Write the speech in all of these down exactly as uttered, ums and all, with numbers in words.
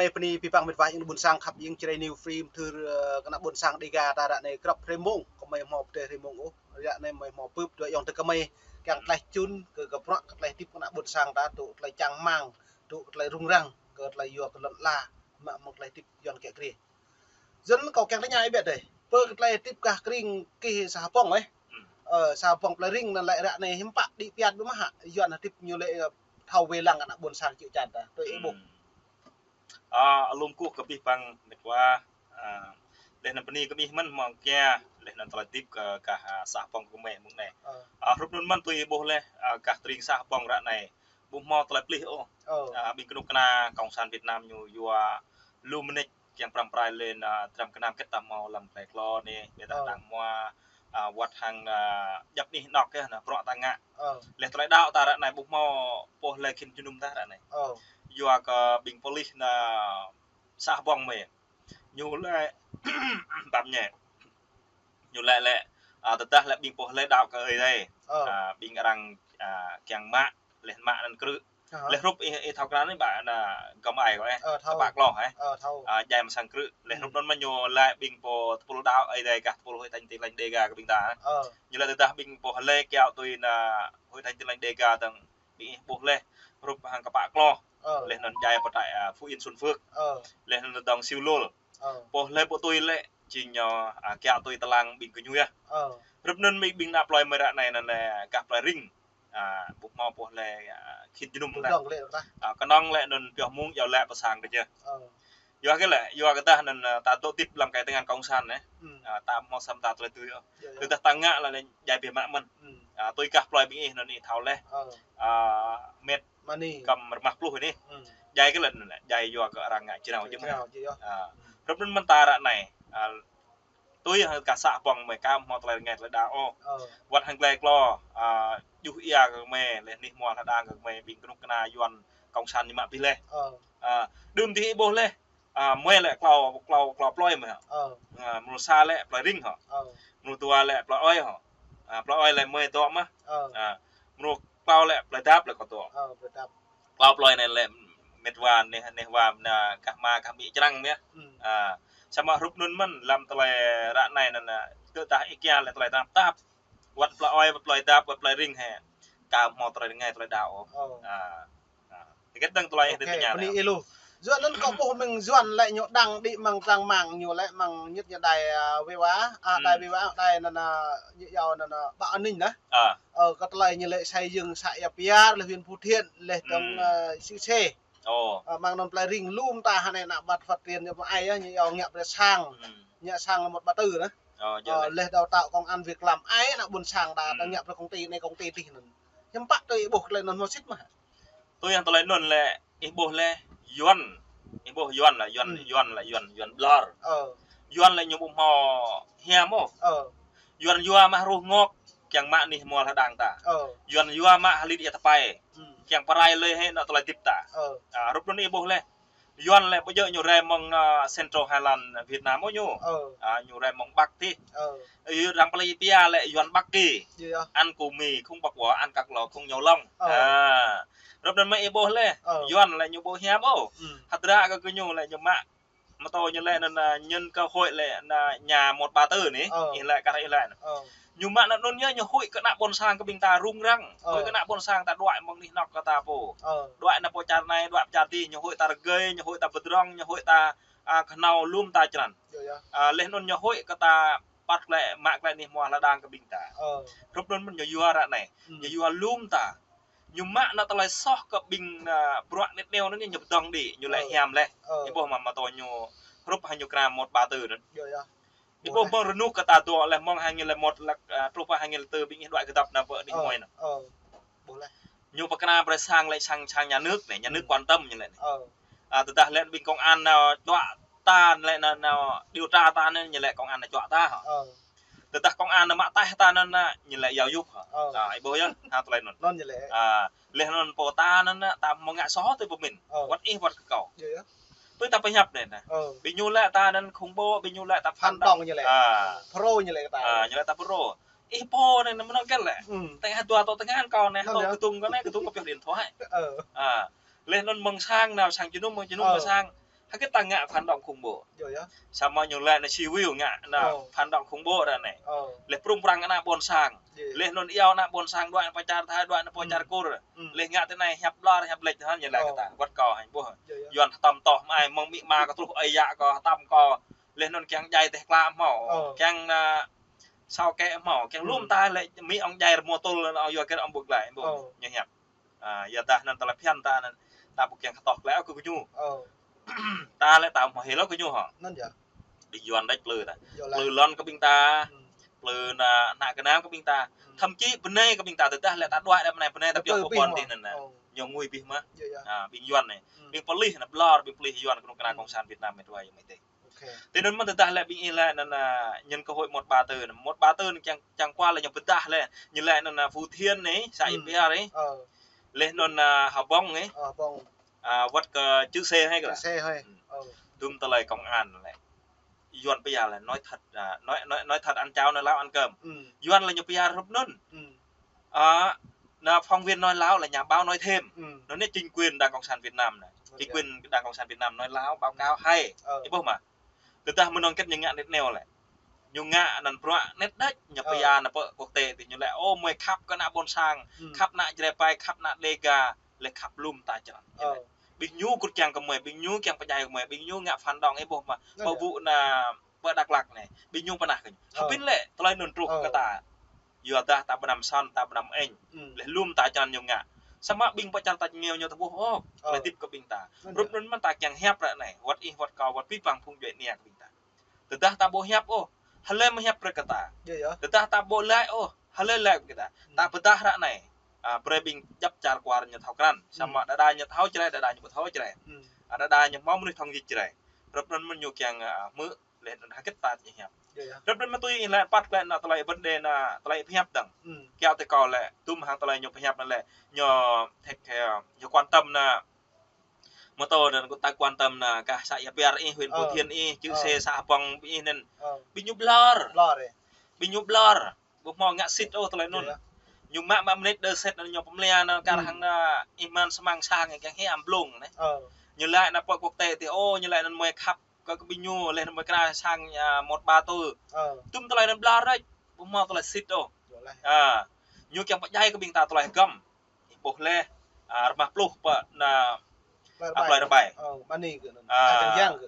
Mơi bơni abih bang mĕt wa ayŏng adơi ƀuôn sang khăp ing Jrai New Free mơthưr, ơ, kơ ană ƀuôn sang Dega ta ră anai krăp hrơi mông, kơ mơi hmâo pơdơi hrơi mông ôh. Ră anai mơi hmâo bưp dua ayŏng adơi kơ mơi kiăng tlaih čun kơ, kơ bruă kơ tlaih hơdip kơ ană ƀuôn sang ta, tŭ tlaih čang rơmang, tŭ tlaih rŭng răng, kơ tlaih yua kơ lŏn ala, mă mơ̆ng tlaih hơdip Yuan kiă kriê. Yua anŭn kâo kiăng tơña ih biă dêh. Pơ kơ tlaih hơdip gah kơring kih sa hbông ih. Hmm. Ơ, sa hbông plơi Ring anŭn lĕ ră anai hiư̆m pă đĭ piat biă mă hă. Yuan hơdip ñu lĕ, ơ, thâo wai lăng ană ƀuôn sang čư̆ čan ta. Tui ih ƀuh. Hmm. Ơ, alum kơkuh kơ abih bang mĕt wa, ơ, laih anŭn bơni kơ abih mơ̆n mơ̆ng kiă, laih anŭn tơlơi hơdip kơ gah, ơ, sa hbông kơ mơi mơ̆ng anai. Ơ. Ơ, hrup anŭn mơ̆n tui ih ƀuh laih, ơ, gah tơring sa hbông ră anai. Ƀu hmâo tơlơi plih ôh. Ơ. Ơ, ƀing kơnuk kơna Cộng sản Việt Nam ñu yua lu mơneč kiăng pơrăm pơrai lên, ơ, tram kơnam kĕt ta hmâo lăm tơlơi klô anai, biă dah, ơ, đang hmua, ơ, wơ̆t hăng, ơ, djăp anih anŏk yơh, ană bruă ta ngă. Ơ. Laih tơlơi đaŏ ta ră anai ƀu hmâo pô laih khĭn jơnum ta ră anai. Ơ. Yua kơ ƀing polis ană sa hbông mơi. Ñu lĕ, pap ñe. Ñu lĕ lĕ, ơ, tơdah lĕ ƀing pô laih đaŏ kơ Ơi Adai. Ơ. Ơ, ƀing arăng, ơ, kiăng mă, laih mă anŭn krư̆. Ơ. Laih hrup ih, ih thâo krăn anai ƀă ană gơm ai kơ ih. Ơ, thâo. Kơpă klô ih. Ơ, thâo. Ơ, djai mơ̆ng sang krư̆. Laih, hmm, hrup anŭn mơ̆n ñu lĕ ƀing pô tơpul đaŏ Ơi Adai gah tơpul Hội Thánh Tin Lành Dega kơ ƀing ta. Ơ. Ñu lĕ tơdah ƀing pô laih kiaŏ tui ană Hội Thánh Tin Lành Dega tơ̆ng ƀing ih ƀuh laih hrup hăng kơpă klô. Ơ. Laih anŭn djai pơtai, ơ, Phú Yên Xuân Phước. Ơ. Laih anŭn tơdang Siu Lôl. Ơ. Pô laih ƀu tui lĕ, či ñu, ơ, kiaŏ tui tơlang ƀing gơñu yơh. Ơ. Hrup anŭn mơi ƀing ană plơi mơi ră anai anŭn lĕ gah plơi Ring. Ơ, ƀu hmâo pô laih, ơ, khĭn jơnum ta. Ơ, kơnơ̆ng lĕ anŭn pioh mơ̆ng yua lĕ pơ sang kơ jĕ. Ơ. Yua kơ lĕ, yua kơ tơdah anŭn, ơ, ta dŏ hơdip lăm kơtang Cộng sản anai. Hmm. Ơ, ta hmâo sem ta tơlơi tui ôh. Yơh, yơh. Tơdah ta ngă lĕ anŭn djai biă mă mơ̆n. Hmm. Ơ, tui gah plơi ƀing ih anŭn ih thâo laih. Ơ. Ơ, mĕt mơ̆ng anai kơ rơmah pluh anai. Hmm. Djai kơ lĕ anŭn lĕ, djai yua kơ arăng ngă jrao jĕ mơ̆n. Jrao jĕ yơh. Ơ. Hmm. Hrup anŭn mơ̆n ta ră anai. Ơ, tui hăng gah sa hbông mơi ka hmâo tơlơi rơngai tơlơi đaŏ ôh. Ơ. Wơ̆t hăng tơlơi klô, ơ, djuh ia kơ mơi, laih anih hmua hơđang kơ mơi, ƀing kơnuk kơna Yuan Cộng sản ñu mă abih laih. Ơ. Ơ, đưm dih ih ƀuh laih. Ơ, mơi lĕ klâo, klâo, klâo plơi mơi hă. Ơ. Ơ, mrô sa lĕ plơi Ring hă. Ơ. Mrô dua lĕ plơi Ơi hă. Ơ, plơi Ơi lĕ mơi dŏ mơ̆n. Ơ. Ơ, mrô klâo lĕ plơi Dap lĕ kâo dŏ. Ơ, plơi Dap. Klâo plơi anai lĕ mĕt wa anai, anai wa ană gah ama gah amĭ črang mơ̆n. Hmm. Ơ, samơ̆ hrup anŭn mơ̆n lăm tơlơi ră anai anŭn, ơ, tơdah ih kiaŏ lĕ tơlơi tơnap tap. Wơ̆t plơi Ơi, wơ̆t plơi Dap, wơ̆t plơi Ring hĕ. Ka hmâo tơlơi rơngai tơlơi đaŏ ôh. Ơ. Ơ. Ơ. Hơget dơ̆ng tơlơi, ok, tơña bơni anai. Ih lu. Yua anŭn kâo ƀuh mơ̆ng Yuan lĕ ñu đăng đĭ mơ̆ng trang mạng ñu lĕ mơ̆ng ñit ñu đai, ơ, wê wa, ơ, đai, hmm, wê wa, đai anŭn, ơ, ñu yua anŭn, ơ, Bảo An Ninh anŭn. Ơ. Ơ, kơ tơlơi ñu lĕ xây dựng xã Ia Piar, laih huyện Phú Thiện, laih tơ̆ng, hmm, ơ, Siu Sê. Ơ. Ơ, mơ̆ng anŭn plơi Ring lŏm ta hơnai ană băt phát triển ñu pơai yơh, ñu yua ngă brơi sang. Hmm. Ngă sang một ba tư anŭn. Ơ, yơh. Ơ, laih đào tạo công ăn việc làm ai ană ƀuôn sang ta, ta, hmm, ngă brơi công ty anai công ty dih anŭn. Hiư̆m pă tui ih ƀuh tơlơi anŭn hmâo sĭt mơ̆n. Tui hăng tơlơi anŭn lĕ, ih ƀuh lĕ, Yuan. Ih ƀuh Yuan lĕ, Yuan, hmm, Yuan lĕ, Yuan, Yuan ƀlŏr. Ơ. Yuan lĕ ñu ƀu hmâo hiam ôh. Ơ. Yuan yua mă hruh ngŏk, kiăng mă anih hmua hơđang ta. Ơ. Yuan yua mă hơlit ia tơpai. Hmm. Kiăng pơrai lui hĭ anŏ tơlơi hơdip ta. Ơ. Ơ, hrup anŭn ih ƀuh lĕ. Yuan lĕ ƀu djơ̆ ñu rai mơ̆ng, ơ, Central Highland Việt Nam ôh ñu. Ơ. Ơ, ñu rai mơ̆ng Bắc dih. Ơ. Ơ, arăng pơlei Ia Piar lĕ Yuan Bắc kơ. Yơh. Ăn củ mì không bóc vỏ, ăn cặp lông không nhổ lông. Ơ. Ơ. Hrup anŭn mơ̆n ih ƀuh lĕ. Ơ. Yuan lĕ ñu ƀu hiam ôh. Hmm. Hơdră kơ gơñu lĕ ñu mă. Mơ̆ tơ ñu lĕ anŭn, ơ, nhân cơ hội lĕ anŭn, ơ, nhà một ba tư anai. Ơ. Ih lĕ kar ih lĕ. Ơ. Ñu mă anŭn anŭn yơh, ñu huĭ kơ ană ƀôn sang kơ ƀing ta rŭng răng. Ơ. Huĭ kơ ană ƀôn sang ta đuaĭ mơ̆ng anih anŏk kơ ta pô. Ơ. Đuaĭ ană pô čar anai, đuaĭ pô čar dih, ñu huĭ ta rơgơi, ñu huĭ ta pơdrŏng, ñu huĭ ta, a, kơhnâo lŏm ta črăn. Yơh, yơh. A, laih anŭn ñu huĭ kơ ta păt klĕ, mă klĕ anih hmua hơđang kơ ƀing ta. Ơ. Hrup anŭn mơ̆n ñu yua ră anai. Hmm. Ñu yua lŏm ta. Ñu mă anŏ tơlơi soh kơ ƀing, a, bruă net neo anŭn ñu pơdŏng đĭ, ñu lĕ, ơ, hiam lĕ. Ơ. Ih ƀuh mơ̆ mơ̆ tơ ñu hrup hăng ñu kra một ba tư anŭn. Yơh, yơh. Ih ƀuh mơ̆ rơnŭk kơ ta dŏ lĕ mơ̆ng hai nghìn lẻ một lăk, a, truh pơ hai nghìn lẻ tư ƀing ih đuaĭ kơdŏp nao pơ anih, ơ, mơi anŭn. Ơ. Ƀuh lĕ. Ñu pơkra brơi sang lĕ sang, sang nhà nước anai, nhà nước, ừ, quan tâm ñu lĕ anai. Ơ. A, tơdah lĕ ƀing công an nao čuă ta lĕ nao, nao điều tra ta anai ñu lĕ công an nao čuă ta hă. Ơ. Tơdah công an nao mă taih ta anŭn anai ñu lĕ giáo dục hă. Ơ. A, ih ƀuh yơh, ha tơlơi anŭn. Anŭn ñu lĕ. A, laih anŭn pô ta anŭn anai, ta hmâo ngă soh tui pơmĭn. Ơ. Wơ̆t ih wơ̆t kơ kâo. Yơh, yơh. Tui ta pơhiăp anai anai. Ơ. Ƀing ñu lĕ ta anŭn khủng bố, ƀing ñu lĕ ta phản động. Phản động ñu lĕ. A. Ơ, pro ñu lĕ ta. A, ñu lĕ ta pro. Ih pô anai, anai mơnơ̆ng kĕ lĕ. Ừ. Tơngan dua tơ tơngan kâo anai, anŭn hơdôm yơh. Kơdŭng kâo anai, kơdŭng kâo pioh điện thoại. Ơ. A. Laih anŭn mơ̆ng sang nao sang jơnum, mơ̆ng jơnum, ơ, mơ̆ng sang. Hơget ta ngă phản động khủng bố. Yơh, yơh. Samơ̆ ñu laĭ anai Siu Wiu ngă anai phản động khủng bố ră anai. Ơ. Laih prung prang ană ƀôn sang. Yơh. Laih anŭn iâu ană ƀôn sang đuaĭ anai pơ čar Thái, đuaĭ anai pơ čar Kur. Laih ngă tơ anai hiăp ƀlŏr, hiăp lĕč hă ñu laĭ kơ ta. Wơ̆t kâo hă ƀuh. Yơh, yơh. Yuan hơtăm tŏh mơai mơ̆ng amĭ ama kơ truh ơi yă kâo hơtăm kâo. Laih anŭn kiăng djai teh klă hmâo. Ơ. Kiăng anai sao kĕ hmâo. Kiăng lŏm ta lĕ amĭ ong djai rơmô tŭl anŭn ong yua kơ ong ƀu glaĭ ƀuh. Ơ. Ñu hiăp. A, yua dah anŭn tơlơi phiăn ta anŭn, ta ƀu kiăng kơtŏh glaĭ ôh kơ gơñu. Ơ. Ta lĕ ta hmâo hil ôh kơ gơñu hă. Anŭn yơh. Ƀing Yuan đĕč plư ta. Yơh lah. Plư lŏn kơ ƀing ta. Plư anai, ană gơnam kơ ƀing ta. Thậm chí bơnai kơ ƀing ta tơdah lĕ ta đuaĭ đah bơnai, bơnai ta pioh pơ pon tih anŭn anai. Ơ. Ñu ngui abih mơ̆n. Yơh, yơh. A, ƀing Yuan anai. Ƀing pơlih anai ƀlŏr, ƀing pơlih Yuan kơnuk kơna cộng sản Việt Nam mĕt wa ayŏng amai adơi. Ok. Tui anŭn mơ̆n tơdah lĕ ƀing ih laĭ anŭn, a, ñăn cơ hội một ba tư anŭn. Một ba tư anŭn kiăng, kiăng kua lĕ ñu pơdah lĕ. Ñu laĭ anŭn, a, Phú Thiện anai, xã Ia Piar anai. Ơ. Laih anŭn, a, Hbông anai. Ơ, Hbông. A, wơ̆t kơ Chư Sê hơi kơ. Chư Sê hơi. Ơ. Dŭm tơlơi công an lĕ. Yuan pơyơr lĕ nói thật, a, nói, nói, nói thật ăn cháo, nói láo ăn cơm. Yuan lĕ ñu pơyơr hrup anŭn. A, anai phóng viên nói láo là nhà báo nói thêm. Anŭn anai chính quyền Đảng Cộng sản Việt Nam anai. Chính quyền Đảng Cộng sản Việt Nam nói láo, báo cáo hay. Ơ. Ih ƀuh mơ̆. Tơdah mơnơ̆ng hơget ñu ngă anet neo lĕ. Ñu ngă anŭn bruă anet đĕč, ñu pơyơr anai pơ quốc tế tih ñu laĭ, ô, mơi khăp kơ ană ƀôn sang, khăp ană Jrai ƀai, khăp ană Đêga, lĕ khăp lŏm ta črăn. Ơ. Ƀing ñu kŭt kiăng kơ mơi, ƀing ñu kiăng pơdjai kơ mơi, ƀing ñu ngă phản động ih ƀuh mơ̆. Anŭn yơh. Pơ ƀu anai, pơ Dak Lak anai. Ƀing ñu pơnah kơ ñu. Ơ. Hơbĭn lĕ, tơlơi anŭn truh kơ ta. Yua dah ta bơnăm sŏn, ta bơnăm eng. Laih lŏm ta črăn ñu ngă. Samơ̆ ƀing pơ čar tač ngiao ñu ta ƀuh ôh. Ơ. Laih tip kơ ƀing ta. Anŭn yơh. Hrup anŭn mơ̆n ta kiăng hiăp ră anai. Wơ̆t ih, wơ̆t kâo, wơ̆t abih bang phung djuai ania kơ ƀing ta. Tơdah ta ƀu hiăp ôh, hlơi mơ̆ hiăp brơi kơ ta. Yơh, yơh. Tơdah ta ƀu laĭ ôh, hlơi laĭ kơ ta. Ta pơdah ră anai. A, brơi ƀing djŏp čar kwar ñu thâo krăn. Samơ̆ đơđa ñu thâo Jrai, đơđa ñu ƀu thâo Jrai. A, đơđa ñu hmâo mơnuih thông dịch Jrai. Hrup anŭn mơ̆n ñu kiăng, a, hmư̆ laih anŭn hơget ta ñu hiăp. Yơh, yơh. Hrup anŭn mơ̆n tui ih laĭ păt laĭ anai tơlơi vấn đề anai tơlơi pơhiăp dơ̆ng. Kiăo tui kâo lĕ, dŭm hăng tơlơi ñu pơhiăp anai lĕ, ñu thek, a, ñu quan tâm anai. Mơ̆ tơ anŭn kơ ta quan tâm anai gah xã Ia Piar ih, huyện Phú Thiện ih, Chư Sê xã Hbông ih anŭn. Ơ. Ƀing ñu ƀlŏr. Ƀlŏr ih. Ƀing ñu ƀlŏr. Ƀu hmâo ngă sĭt ôh tơlơi anŭn. Yơh. Ñu mă, mă mơnit đơ sĭt anŭn ñu pơmlia anŭn kar hăng anai ih mơ̆n samăng sang kiăng hiam blung anai. Ơ. Ñu laĭ anai pơ quốc tế tih, ô, ñu laĭ anŭn mơi khăp kơ, kơ ƀing ñu laih anŭn mơi kra sang, a, một ba tư. Ơ. Dŭm tơlơi anŭn ƀlŏr đĕč. Ƀu hmâo tơlơi sĭt ôh. Yơh lah. A, ñu kiăng pơdjai kơ ƀing ta tơlơi hơgăm. Ih ƀuh laih, a, rơmah pluh pơ anai, a, plơi Rơbai. Ơ, ƀơi anai kơ anŭn. A. Tha Sang Yang kơ.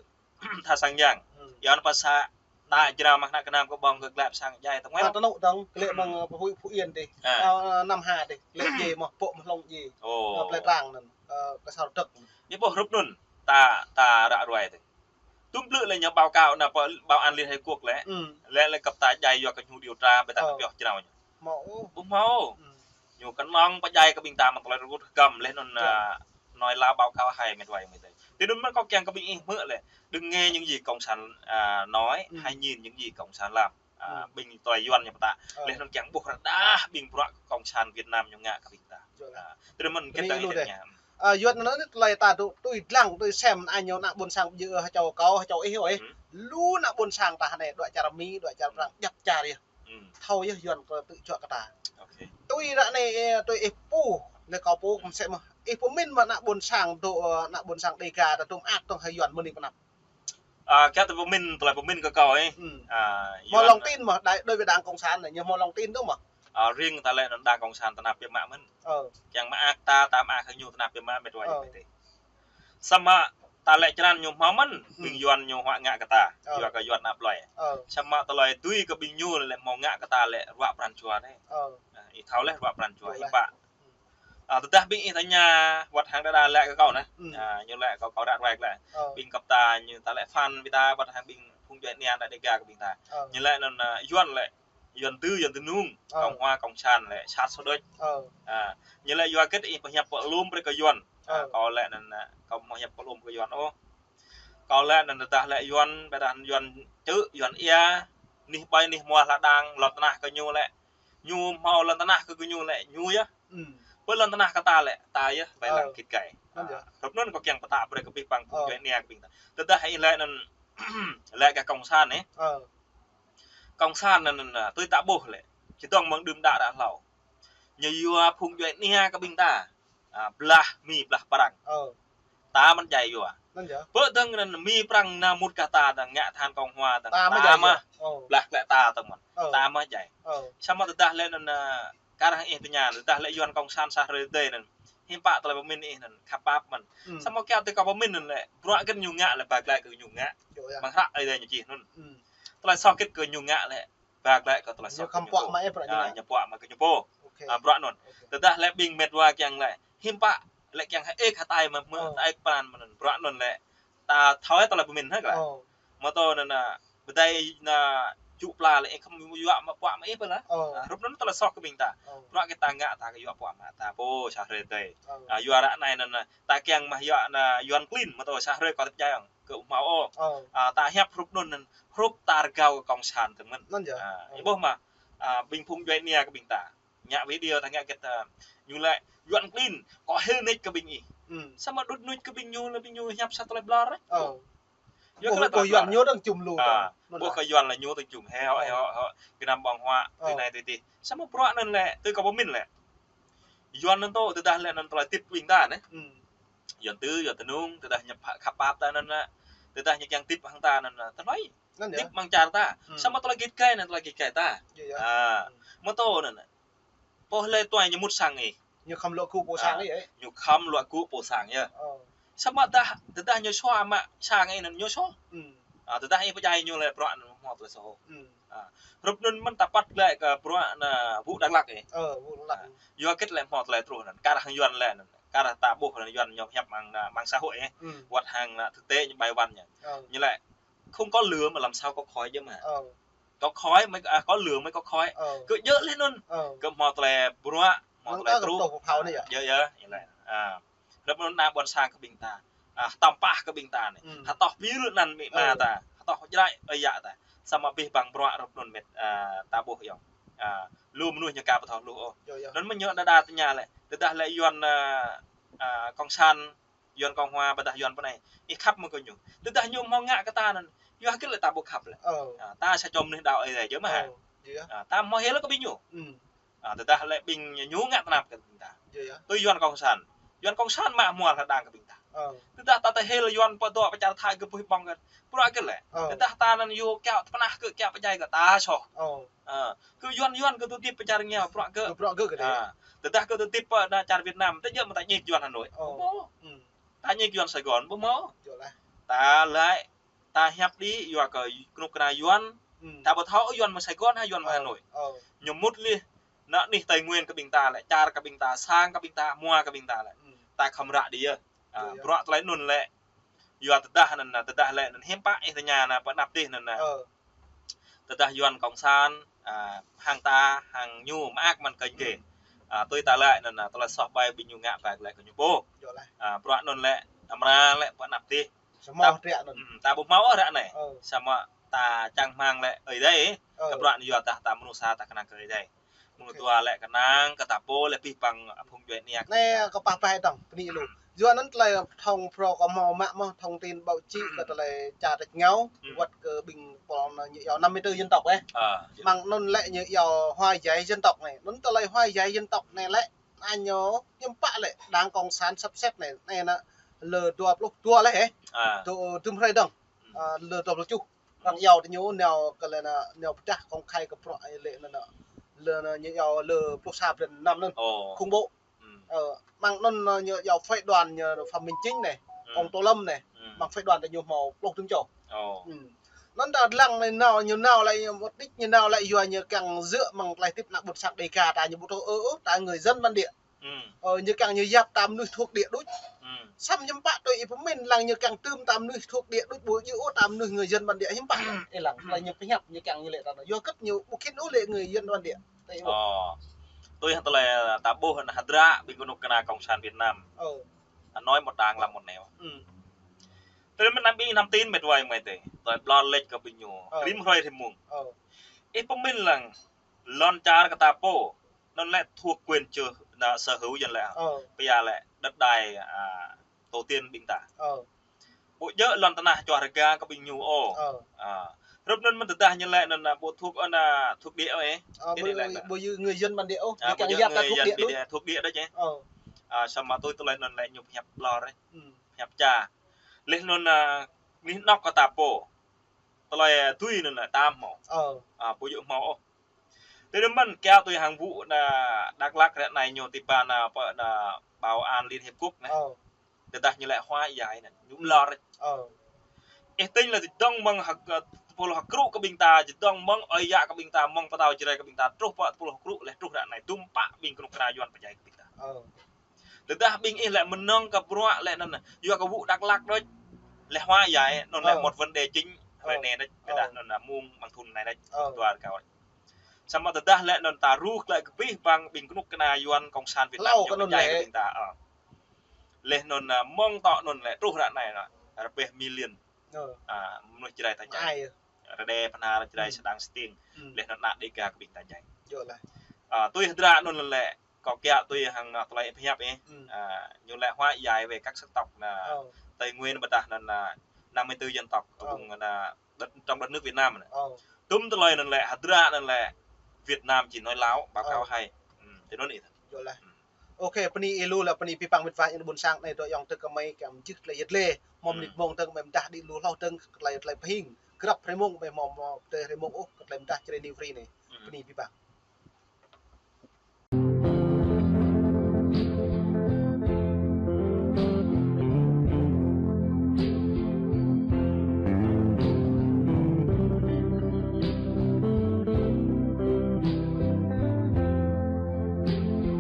Tha Sang Yang. Yua anŭn pơ xã ta Jrai mơ̆ ană gơnam kơ ƀơ̆ng kơ glaĭ pơ sang djai tơnguaĭ. Ta tơnŭk dơ̆ng, glaĭ mơ̆ng, ơ, Phú Yên tih. A. Ơ, Nam Hà tih, glaĭ djai mơ̆, pŏk mơ̆ hlŏng djai. Ơ. Ơ, plơi Trang anŭn, ơ, kơ Sao Trăk. Ih ƀuh hrup anŭn, ta, ta ră ruai tih. Dŭm blư̆ lĕ ñu báo cáo anai pơ Bảo an Liên Hiệp Quốc lĕ. Lĕ, lĕ kơp ta djai yua kơ ñu điều tra, ƀĕ ta kơ pioh jrao ñu. Hmâo ôh. Ƀu hmâo ôh. Ñu kơnơ̆ng pơdjai kơ ƀing ta mơ̆ng tơlơi rơngot hơgăm laih anŭn, a, nói láo báo cáo hay mĕt wa ayŏng amai adơi. Tui anŭn mơ̆n kâo kiăng kơ ƀing ih hmư̆ lĕ, đừng nghe những gì cộng sản, a, nói, hãy nhìn những gì cộng sản làm. A, ƀing tơlơi Yuan ñu pơtă. Ơ. Laih anŭn kiăng ƀuh rơđah ƀing bruă cộng sản Việt Nam ñu ngă kơ ƀing ta. Yơh lah. A, tui anŭn mơ̆n kơ ta ih laĭ. A, Yuan anŭn tơlơi ta tui, tui lăng, tui sem, anai ñu ană ƀôn sang ƀu djơ̆ hơčâo kâo, hơčâo ih ôh. Lu ană ƀôn sang ta anai, đuaĭ čar Mi, đuaĭ čar Prang, djŏp čar yơh. Thâo yơh Yuan kơ tŭ čuă kơ ta. Ok. Tui ră anai, ơ, tui ih ƀuh, laih kâo ƀuh, mơsĕ mơ̆. Ih pơmĭn mơ̆ ană ƀôn sang dŏ, ơ, ană ƀôn sang Đêga ta dŏ mơak tŏng hăng Yuan mơ̆ng anai pơ anăp. A, kiăo tui pơmĭn, tơlơi pơmĭn kơ kâo ih. A, Yuan. Hmâo lòng tin mơ̆, đai, đối với Đảng Cộng sản anai, ñu hmâo lòng tin dŏ mơ̆. A, riêng ta laĭ anŭn Đảng Cộng sản tơnap biă mă mơ̆n. Ơ. Kiăng mơak ta, ta mơak kơ ñu tơnap biă mă mĕt wa ayŏng amai adơi. Samơ̆ ta laĭ črăn ñu hmâo mơ̆n, ƀing Yuan ñu huă ngă kơ ta. Ơ. Yua kơ Yuan ană plơi. Ơ. Samơ̆ tơlơi tui kơ ƀing ñu lĕ hmâo ngă kơ ta lĕ ruă pran jua anai. Ơ. A, ih thâo laih ruă pran jua hiư̆m pă. A, tơdah ƀing ih tơña wơ̆t hăng đơđa laĭ kơ kâo anai. A, ñu laĭ kơ kâo ră ruai laih. Ơ. Ƀing kơp ta ñu ta laĭ fan ƀing ta wơ̆t hăng ƀing phung djuai ania đa Đêga kơ ƀing ta. Ơ. Ñu laĭ anŭn, a, Yuan lĕ Yuan tơ, Yuan tơ nung, Cộng hòa, Cộng sản lĕ sat sô đôč. A, ñu laĭ yua hơget ih pơhiăp pơlŏm brơi kơ Yuan. A, kâo laĭ anŭn, a, kâo ƀu hiăp pơlŏm kơ Yuan ôh. Kâo laĭ anŭn tơdah laĭ Yuan, ƀôdah Yuan čư̆, Yuan ia, anih ƀai, anih hmua hla đang, lŏn tơnah kơ ñu lĕ. Ñu hmâo lŏn tơnah kơ gơñu lĕ, ñu yơh. Pơ lŏn tơnah kơ ta lĕ, ta yơh, ƀai lăng kĭt gai. Hrup anŭn kâo kiăng pơtă brơi kơ abih bang phung djuai ania kơ ƀing ta. Tơdah ih laĭ anŭn, laĭ kơ Cộng sản anai. Cộng sản anŭn, anŭn, tui ta ƀuh lĕ. Čơdơ̆ng mơ̆ng đưm đă đă hlâo. Ñu yua phung djuai ania kơ ƀing ta. A, blah Mi, blah Prang. ta mơ̆n djai yua. Anŭn yơh. Pơ dơ̆ng anŭn Mi Prăng nao mŭt kơ ta dơ̆ng ngă tơhan Cộng Hòa dơ̆ng. Ta mơ̆n djai yua. Ơ. Blah klĕ ta tơ̆ng mơ̆n. Ơ. Ta mơ̆n djai. Ơ. Samơ̆ tơdah lĕ anŭn, ơ, kar hăng ih tơña, tơdah lĕ Yuan Cộng Sản sa hrơi tơdơi anŭn. Hiư̆m pă tơlơi pơmĭn ih anŭn, khăp pap mơ̆n. Hmm. Samơ̆ kiaŏ tui kâo pơmĭn anŭn lĕ, bruă gơ̆n ñu ngă lĕ ba glaĭ kơ ñu ngă. Yơh, yơh. Mơ̆ng hră Ơi Adai ñu čih anŭn. Hmm. Tơlơi soh git kơ ñu ngă lĕ ba glaĭ kơ tơlơi soh kơ ñu pô. Ñu khŏm puă mă ih bruă ñu ngă. Ñu puă mă kơ ñu pô. Ok. Ă, bruă anŭn. Ok. Tơdah lĕ ƀing met wa kiăng lĕ, hiư̆m pă lĕ kiăng hơêk hơtai mă, mă, ơ, hơêk pran mă anŭn, bruă anŭn lĕ. Ta thâo tơlơi pơmĭn hă kơ lĕ. Ơ. Mơ̆ tơ anŭn, ă, pơdai anŭn čŭ pla lĕ, ih khŏm yua mă puă mă ih pơ lĕ. Ơ. Ă, hrup anŭn tơlơi soh kơ ƀing ta. Ơ. Bruă kơ ta ngă ta kơ yua puă mă ta pô sa hrơi tơdơi. Ơ. Ă, yua ră anai anŭn, ă, ta kiăng mă yua anŭn Yuan klin mơ̆ tơ sa hrơi kơ tơp jai ong. Kơ ƀu hmâo ôh. Ơ. Ă, ta hiăp hrup anŭn anŭn, hrup ta rơgao kơ Cộng Sản tơ̆ng mơ̆n. Anŭn yơh. Ă, ơ. Ih ƀuh mă, ă, ƀing phung djuai ania kơ ƀing ta. Ngă video ta ngă git, ă, ñu lĕ Yuan klin, kơ hil nik kơ ƀing ih. Hmm. Samơ̆ đŭt nik kơ ƀing ñu lĕ ƀing ñu hiăp sa tơlơi ƀlŏr. Ơ. Yua kơ lĕ ƀuh kơ Yuan ñu dơ̆ng čum lu. Ă, dơ̆ng. Ƀuh kơ Yuan lĕ ñu dơ̆ng čum heo, ơ, heo, heo, gơnam ƀơ̆ng huă, ơ, tui anai tui adih. Samơ̆ bruă anŭn lĕ, tui kâo pơmĭn lĕ. Yuan anŭn tơ, tơdah lĕ anŭn tơlơi tip ƀing ta anai. Hmm. Yuan tơ, Yuan tơnung, tơdah ñu khăp pap ta anŭn lĕ. Tơdah ñu kiăng tip hăng ta anŭn lĕ. Tơlơi. Anŭn yơh. Tip mơ̆ng čar ta. Hmm. Samơ̆ tơlơi git gai anŭn, tơlơi git gai ta. Yơh, yơh. Ă. Hmm. Mơ̆ tơ anŭn. Pô lĕ tuai ñu mŭt sang ih. Ñu khŏm luă gŭ pô sang ih. Ă. Ñu khŏm luă gŭ pô sang yơh. Ơ. Samơ̆ tơdah, tơdah ñu sua mă sang ih anŭn ñu soh. Hmm. Ă, tơdah ih pơdjai ñu lĕ bruă anŭn hmâo tơlơi soh. Hmm. Ă. Hrup anŭn mơ̆n ta păt glaĭ kơ bruă anŭn Vũ Đăng Lặc ih. Ơ, Vũ Đăng Lặc. Ă. Yua git lĕ hmâo tơlơi truh anŭn. Kar hăng Yuan lĕ anŭn. Kar ta ƀuh anŭn Yuan ñu hiăp mơ̆ng anŭn, mạng xã hội ih. Hmm. Wơ̆t hăng anŭn thực tế ñu ƀai wăn ñu. Ơ. Ñu lĕ không có lửa mà làm sao có khói yơh mơ̆. Ơ. Có khói mới, à, có lửa mới có khói. Ơ. Kơ djơ̆ lĕ anŭn. Ơ. Kơ hmâo tơlơi bruă, hmâo tơlơi truh. Anŭn ta kơ tơlơi pơphao anai yơh. Yơh, yơh, yơh. Ơ. Hrup anŭn ană ƀôn sang kơ ƀing ta. Ă, tơmpah kơ ƀing ta anai. Hmm. Hơtŏh pil anăn amĭ ama ta. Ơ. Hơtŏh jrai ơi yă ta. Samơ̆ abih bang bruă hrup anŭn met, ă, ta ƀuh yơh. Ă, lu mơnuih ñu ka pơtô lu ôh. Yơh, yơh. Anŭn mơ̆ ñu đa đa tơña lĕ. Tơdah lĕ Yuan, ă, ă, Cộng Sản Yuan Cộng Hòa ƀôdah Yuan pơ anai. Ih khăp mơ̆ kơ ñu. Tơdah ñu hmâo ngă kơ ta anŭn. Yua hơget lĕ ta ƀu khăp lĕ. Ơ. Ă, ta sa čô mơnuih đaŏ Ơi Adai yơh mơ̆ hă. Ơ, yơh. Ă, ta hmâo hil kơ ƀing ñu. Hmm. Ă, tơdah lĕ ƀing ñu ngă tơnap kơ ƀing ta. Yơh, yơh. Tui Yuan Cộng Sản. Yuan Cộng Sản mă hmua hơdang kơ ƀing ta. Ơ. Tơdah ta tơhil Yuan pơdŏ pơ čar Thái kơ puih ƀơ̆ng kơ. Bruă hơget lĕ. Ơ. Tơdah ta anŭn yua kiaŏ tơpơnah kơ kiaŏ pơdjai kơ ta soh. Ơ. Ơ. Kơ Yuan Yuan kơ tơdip pơ čar rơngiao bruă hơget. Kơ bruă hơget kơ đe. Ă. Tơdah kơ tơdip pơ anŭn čar Việt Nam, tơjơ̆ mơ̆ ta ñik Yuan Hà Nội. Ơ. Ƀu hmâo. Hmm. Ta ñik Yuan Sài Gòn, ƀu hmâo. Yơh lah. Ta laĭ, ta hiăp đĭ, yua kơ kơnuk kơna Yuan. Hmm. Ta ƀu thâo Yuan mơ̆ng Sài Gòn hă Yuan mơ̆ng Hà Nội. Ơ. Ñu mŭt lih, anŭn anih Tây Nguyên kơ ƀing ta lĕ, čar kơ ƀing ta, sang kơ ƀing ta, hmua kơ ƀing ta lĕ. Hmm. Ta khŏm ră đĭ yơh. Ă, yơh, yơh. Bruă tơlơi anŭn lĕ. Yua tơdah anŭn, tơdah lĕ anŭn hiư̆m pă ih tơña anŭn pơ anăp adih anŭn. Ơ. Tơdah Yuan Cộng Sản, ă, hăng ta, hăng ñu mơak mơ̆n kơ gê. Hmm. Ă, tui ta laĭ anŭn, tơlơi soh ƀai ƀing ñu ngă ƀai lĕ kơ ñu pô. Yơh lah. Ă, bruă anŭn lĕ, amra lĕ pơ anăp adih. Samơ̆ ta, ră anŭn. Hmm, ta ƀu hmâo ôh ră anai. Ơ. Samơ̆ ta čang rơmang lĕ Ơi Adai. Ơ. Kơ bruă anŭn yua tah ta mơnuih sa ta kơnang kơ Ơi Adai. Mơ̆ng dua lĕ kơnang kơ ta pô lĕ abih bang phung djuai ania kơ ta. Anai kơ pah pah tŏng, bơni lu. Yua anŭn tơlơi thông pro kơ hmâo mă mơ̆ thông tin báo chí kơ tơlơi čar rĕč ngao, wơ̆t kơ ƀing pô anŭn ñu iâu năm mươi tư dân tộc ih. Ă, yơh. Mơ̆ng anŭn lĕ ñu iâu hòa giải dân tộc anai. Anŭn tơlơi hòa giải dân tộc anai lĕ, anai ñu hiư̆m pă lĕ Đảng Cộng sản sắp xếp anai, anai anŭn lơ dua pluh dua lĕ ih. Ă. Tơ, tơm hrơi dơ̆ng. Hmm. Ă, lơ dua pluh tơjuh. Arăng iâu tơ ñu nao kơ lĕ anŭn, nao pơdah công khai kơ bruă lĕ anŭn, anŭn. Lơ anŭn ñu iâu lơ pluh sa blan năm anŭn. Ơ. Khủng bố. Hmm. Ơ, mơ̆ng anŭn ñu iâu phái đoàn ñu Phạm Minh Chính anai, hmm, ông Tô Lâm anai, hmm, mơ̆ng phái đoàn tơ ñu hmâo pluh tơm čô. Ơ. Hmm. Anŭn ta lăng anai nao, ñu nao lĕ, mục đích ñu nao lĕ yua ñu kiăng djơ̆ mơ̆ng tơlơi tip ană ƀôn sang Đêga ta ñu ƀu thâo ư ư, ta người dân bản địa. Hmm. Ơ, ñu kiăng ñu yap ta mơnuih thuộc địa đôč. Hmm. Samơ̆ hiư̆m pă tui ih pơmĭn lăng ñu kiăng tơm ta mơnuih thuộc địa đôč ƀu djơ̆ ôh ta mơnuih người dân bản địa hiư̆m pă. Ih lăng, tơlơi ñu pơhiăp ñu kiăng ñu lĕ ta anŭn. Yua hơget ñu ƀu khĭn ôh lĕ người dân bản địa. Tui ih ƀuh. Ơ. Tui hăng tơlơi ta ƀuh anŭn hơdră ƀing kơnuk kơna Cộng sản Việt Nam. Ơ. Nói một đằng làm một nẻo. Ừ. Tơlơi mơ̆n anăm ƀing anăm tin met wa ayŏng amai adơi. Tơlơi ƀlŏr lĕč kơ ƀing ñu. Ơ. Rĭm hrơi rĭm mông. Ơ. Ih pơmĭn lăng lŏn čar kơ ta pô. Anŭn lĕ thuộc quyền chủ, anŭn sở hữu yơh lĕ. Ơ. Pia lĕ đất đai, à, tổ tiên ƀing ta. Ơ. Ƀu djơ̆ lŏn tơnah čuah rơga kơ ƀing ñu ôh. Ơ. À. Hrup anŭn mơ̆n tơdah ñu lĕ anŭn, à, ƀu thuộc, anŭn, à, thuộc địa ôh, ơ. À, ƀu djơ̆ người dân bản địa ôh. À, ƀu djơ̆ người dân bản địa, thuộc địa đôč ôh. Ơ. À, samơ̆ tui tơlơi anŭn lĕ ñu pơhiăp ƀlŏr ôh. Ừ. Hiăp ča. Laih anŭn, a, anih anŏk kơ ta pô. Tơlơi tui anŭn lĕ tam hmâo. Ơ. A, ƀu djơ̆ hmâo ôh. Tui anŭn mơ̆n kiăng tui hăng ƀu ană Dak Lak ră anai ñu tơpă ană pơ ană bảo an Liên Hiệp Quốc anai. Ơ. Tơdah ñu lĕ hua ia anŭn, ñu ƀlŏr. Ơ. Ih tĭng lĕ tơdang mơ̆ng hơk, ơ, tơpul hơkrŭ kơ ƀing ta, tơdang mơ̆ng ơi yă kơ ƀing ta, mơ̆ng pơtao Jrai kơ ƀing ta, truh pơ tơpul hơkrŭ, laih truh ră anai, dŭm pă ƀing kơnuk kơna Yuan pơdjai kơ ƀing ta. Ơ. Tơdah ƀing ih lĕ mơnơ̆ng kơ bruă lĕ anŭn, yua kơ ƀu Dak Lak đôč, laih hua ia, anŭn lĕ một vấn đề chính, ră anai đôč, tơdah anŭn mơ̆ng mơ̆ng thun anai đôč, dua rơkâo. Samơ̆ tơdah lĕ anŭn ta ruh tơlơi kơ abih bang ƀing kơnuk kơna Yuan Cộng sản Việt Nam ñu pơdjai kơ ƀing ta, ơ. Laih anŭn, a, mơ̆ng tŏ anŭn lĕ truh ră anai anŭn, rơbêh million. Ơ. A, mơnuih Jrai ta djai. Rơđê, Bahnar, Jrai, Sêđang, Stiêng. Laih anŭn ană Đêga kơ ƀing ta djai. A, tui hơdră anŭn lĕ, kâo kiăng tui hăng ană tơlơi pơhiăp ih. A, ñu lĕ hua ia về các sắc tộc anŭn Tây Nguyên ƀôdah anŭn anŭn năm mươi tư dân tộc ở vùng anŭn đất, trong đất nước Việt Nam anŭn. Dŭm tơlơi anŭn lĕ, hơdră anŭn lĕ Việt Nam chỉ nói láo, báo cáo hay. Tui anŭn ih. Ơ. Ôkê, bơni ih lu lĕ bơni abih bang mĕt wa yang ƀôn sang anai dŏ yŏng tơ̆ng kơ mơi kiăng jih tơlơi yet lĕ. Mơ̆ng mơnit mơ̆ng tơ̆ng mơi mơdah đĭ lu hloh tơ̆ng tơlơi tơlơi pơhing. Grăp hrơi mông mơi hmâo hmâo tơlơi hrơi mông ôh, tơlơi mơdah Jrai New Free anai. Bơni abih bang.